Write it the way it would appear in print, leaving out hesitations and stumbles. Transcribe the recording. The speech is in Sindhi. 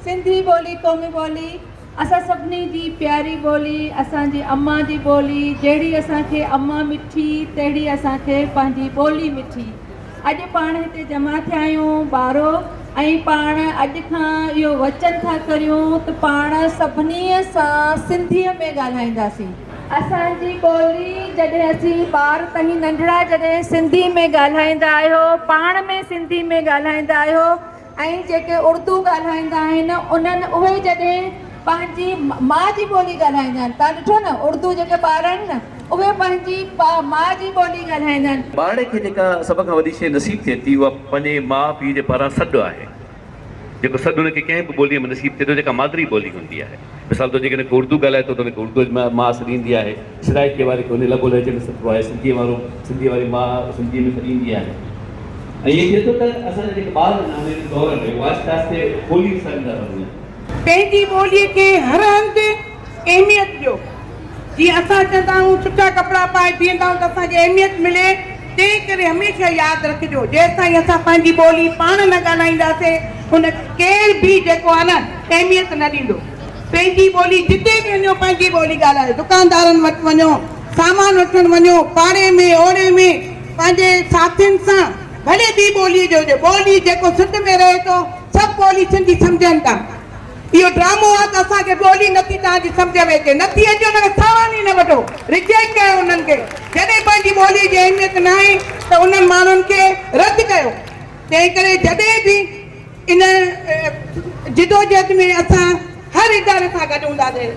سنڌي ٻولي قومي ٻولي اسان سڀني جي پياري ٻولي، اسان جي امان جي ٻولي، جهڙي اسان کي امان مٺي تهڙي اسان کي پنهنجي ٻولي مٺي. اڄ پاڻ هتي جمع ٿيا آهيون ٻارو ۽ پاڻ اڄ کان اهو وچن ٿا ڪريون ته پاڻ سڀني سان سنڌيء ۾ ڳالهائينداسين. اسان جي ٻولي جڏهن اسين ٻار توهين ننڍڙا جڏهن سنڌي ۾ ڳالهائيندا آهيو پاڻ ۾ سنڌي ۾ ڳالهائيندا آهيو ۽ جيڪي اردو ڳالهائيندا آهن انهن اهي جڏهن پنهنجي ماء جي ٻولي ڳالهائيندا آهن توهان ڏٺو نه اردو جيڪي ٻار آهن نه اهي پنهنجي ماء جي ٻولي ڳالهائيندا آهن. ٻارڙي کي جيڪا سڀ کان وڏي شيء نصيب ٿئي ٿي اها پنهنجي ماء پيء جي پاران سڏ آهي. جيڪو سڏ ان کي ڪنهن به ٻوليء ۾ نصيب ٿئي ٿو جيڪا مادري ٻولي هوندي آهي. مثال طور جيڪڏهن ڪو اردو ڳالهائي ٿو ته ان کي اردوء ۾ ماء سڏيندي آهي. سرائيڪيء واري کي ان لب و لهجي ۾ سڏبو آهي. سنڌيء وارو سنڌيء واري ماء سنڌيء ۾ سڏيندي آهي. ۽ ائين ٿئي ٿو ته اسان جا جيڪي ٻار آهن هن دور ۾ اهي آهستي آهستي ٻولي وساريندا ٿا وڃن. پنهنجي ٻوليء کي هر هنڌ اهميت ڏيو. جيئن اسان چوندا آهيون سٺا ڪپڙا پائي بيهندا آهيون ته اسان کي اهميت ملي، تنهن ڪري هميشه ياد رکجو جيستائين اسان پنهنجي ٻولي پاڻ نه ڳالهائينداسين ان کي ڪير به جيڪو آهي نه اهميت نه ڏيندو. پنهنجي ٻولي جتي به وڃو پنهنجي ٻولي ڳالهايو، دڪاندارن وٽ وڃو، سامان وٺڻ وڃو، پاڙي ۾ اوڙي ۾ پنهنجي ساٿين سان ڀلي ٻي ٻوليء جو هجي، ٻولي جيڪو سنڌ ۾ رهي ٿو سڀ ٻولي سنڌي سمجهن ٿا. اهو ڊرامو آ ته اسان کي ٻولي نٿي توهان جي سمجهه ۾ اچي، نٿي اچي ان کي سامان ئي نه وٺو، ريجيڪٽ ڪيو انهن کي، جڏهن پنهنجي ٻولي جي اهميت ناهي ته انهن ماڻهن کي رد ڪيو، تنهن ڪري جڏهن به ان جدوجهد ۾ اسان هر اداري سان گڏ هونداسين.